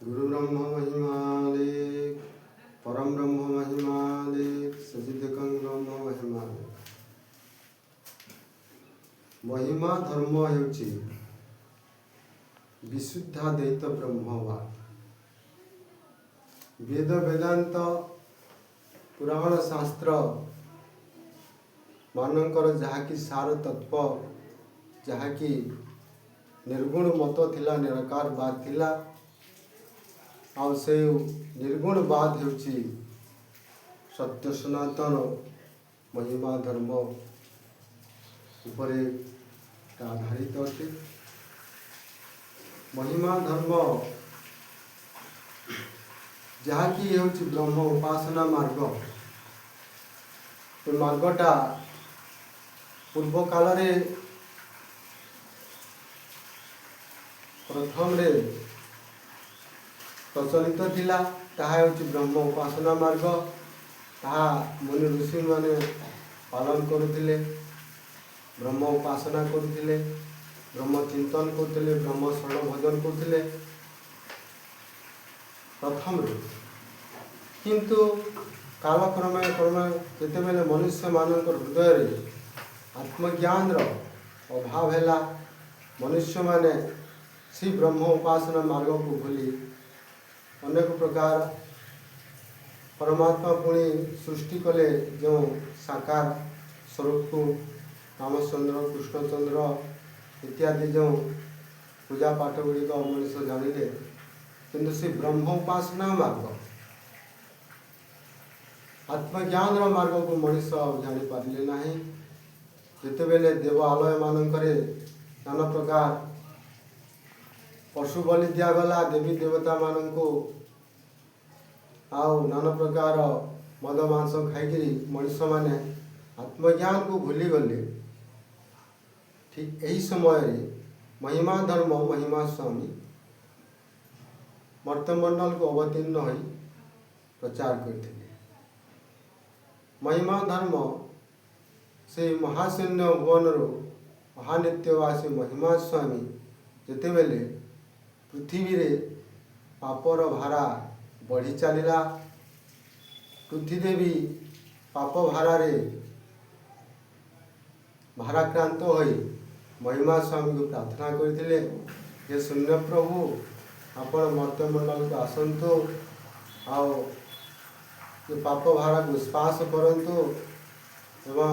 ଗୁରୁ ବ୍ରହ୍ମ ମହିମାଲେଖ, ପରମ ବ୍ରହ୍ମ ମହିମାଲେଖ, ସଚିଦକଂ ବ୍ରହ୍ମ ମହିମାଲେଖ। ମହିମା ଧର୍ମ ହେଉଛି ବିଶୁଦ୍ଧାଦ୍ୱୈତ ବ୍ରହ୍ମବାଦ। ବେଦ, ବେଦାନ୍ତ, ପୁରାଣ ଶାସ୍ତ୍ର ମାନଙ୍କର ଯାହାକି ସାର ତତ୍ତ୍ୱ, ଯାହାକି ନିର୍ଗୁଣ ମତ ଥିଲା, ନିରାକାରବାଦ ଥିଲା, ଆଉ ସେ ନିର୍ଗୁଣବାଦ ହେଉଛି ସତ୍ୟ ସନାତନ ମହିମା ଧର୍ମ ଉପରେ ଆଧାରିତ ଅଟେ। ମହିମା ଧର୍ମ ଯାହାକି ହେଉଛି ବ୍ରହ୍ମ ଉପାସନା ମାର୍ଗ। ଏ ମାର୍ଗଟା ପୂର୍ବ କାଳରେ ପ୍ରଥମରେ ପ୍ରଚଳିତ ଥିଲା। ତାହା ହେଉଛି ବ୍ରହ୍ମ ଉପାସନା ମାର୍ଗ। ତାହା ମୁନି ଋଷିମାନେ ପାଳନ କରୁଥିଲେ, ବ୍ରହ୍ମ ଉପାସନା କରୁଥିଲେ, ବ୍ରହ୍ମ ଚିନ୍ତନ କରୁଥିଲେ, ବ୍ରହ୍ମ ଶରଣ ଭଜନ କରୁଥିଲେ ପ୍ରଥମରୁ। କିନ୍ତୁ କାଳକ୍ରମେ କ୍ରମେ ଯେତେବେଳେ ମନୁଷ୍ୟମାନଙ୍କର ହୃଦୟରେ ଆତ୍ମଜ୍ଞାନର ଅଭାବ ହେଲା, ମନୁଷ୍ୟମାନେ ସେଇ ବ୍ରହ୍ମ ଉପାସନା ମାର୍ଗକୁ ଭୁଲି ଅନେକ ପ୍ରକାର ପରମାତ୍ମା ପୁଣି ସୃଷ୍ଟି କଲେ ଯେଉଁ ସାକାର ସ୍ୱରୂପକୁ, ରାମଚନ୍ଦ୍ର, କୃଷ୍ଣଚନ୍ଦ୍ର ଇତ୍ୟାଦି ଯେଉଁ ପୂଜା ପାଠ ଗୁଡ଼ିକ ମଣିଷ ଜାଣିଲେ, କିନ୍ତୁ ସେ ବ୍ରହ୍ମ ଉପାସନା ମାର୍ଗ, ଆତ୍ମଜ୍ଞାନର ମାର୍ଗକୁ ମଣିଷ ଆଉ ଜାଣିପାରିଲେ ନାହିଁ। ଯେତେବେଳେ ଦେବ ଆଳୟମାନଙ୍କରେ ନାନା ପ୍ରକାର ପଶୁ ବଳି ଦିଆଗଲା ଦେବୀ ଦେବତାମାନଙ୍କୁ, ଆଉ ନାନା ପ୍ରକାର ମଦ ମାଂସ ଖାଇକିରି ମଣିଷମାନେ ଆତ୍ମଜ୍ଞାନକୁ ଭୁଲିଗଲେ, ଠିକ୍ ଏହି ସମୟରେ ମହିମା ଧର୍ମ, ମହିମା ସ୍ୱାମୀ ମର୍ତ୍ତ୍ୟମଣ୍ଡଳକୁ ଅବତୀର୍ଣ୍ଣ ହୋଇ ପ୍ରଚାର କରିଥିଲେ। ମହିମା ଧର୍ମ ସେଇ ମହାଶୂନ୍ୟ ଭୁବନରୁ ମହାନିତ୍ୟବାସୀ ମହିମା ସ୍ୱାମୀ ଯେତେବେଳେ ପୃଥିବୀରେ ପାପର ଭାରା ବଢ଼ି ଚାଲିଲା, ପୃଥିବୀଦେବୀ ପାପ ଭାରାରେ ଭାରାକ୍ରାନ୍ତ ହୋଇ ମହିମା ସ୍ୱାମୀଙ୍କୁ ପ୍ରାର୍ଥନା କରିଥିଲେ ଯେ, ଶୂନ୍ୟ ପ୍ରଭୁ, ଆପଣ ମର୍ତ୍ତ୍ୟମଣ୍ଡଳକୁ ଆସନ୍ତୁ ଆଉ ଏ ପାପ ଭାରାକୁ ସ୍ପାସ କରନ୍ତୁ ଏବଂ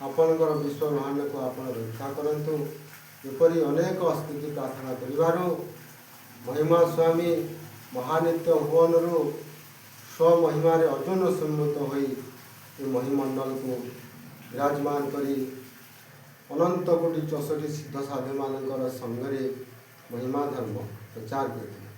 ଆପଣଙ୍କର ବିଶ୍ୱ ବ୍ରହ୍ମାଣ୍ଡକୁ ଆପଣ ରକ୍ଷା କରନ୍ତୁ। ଏପରି ଅନେକ ସ୍ତୁତି ପ୍ରାର୍ଥନା କରିବାରୁ ମହିମା ସ୍ୱାମୀ ମହାନିତ୍ୟ ଭୁବନରୁ ସ୍ୱମହିମାରେ ଅର୍ଜୁନ ସମ୍ମୁତ ହୋଇ ଏ ମହିମଣ୍ଡଳକୁ ବିରାଜମାନ କରି ଅନନ୍ତ କୋଟି 64 ସିଦ୍ଧ ସାଧୁମାନଙ୍କର ସଙ୍ଗରେ ମହିମା ଧର୍ମ ପ୍ରଚାର କରିଥିଲେ।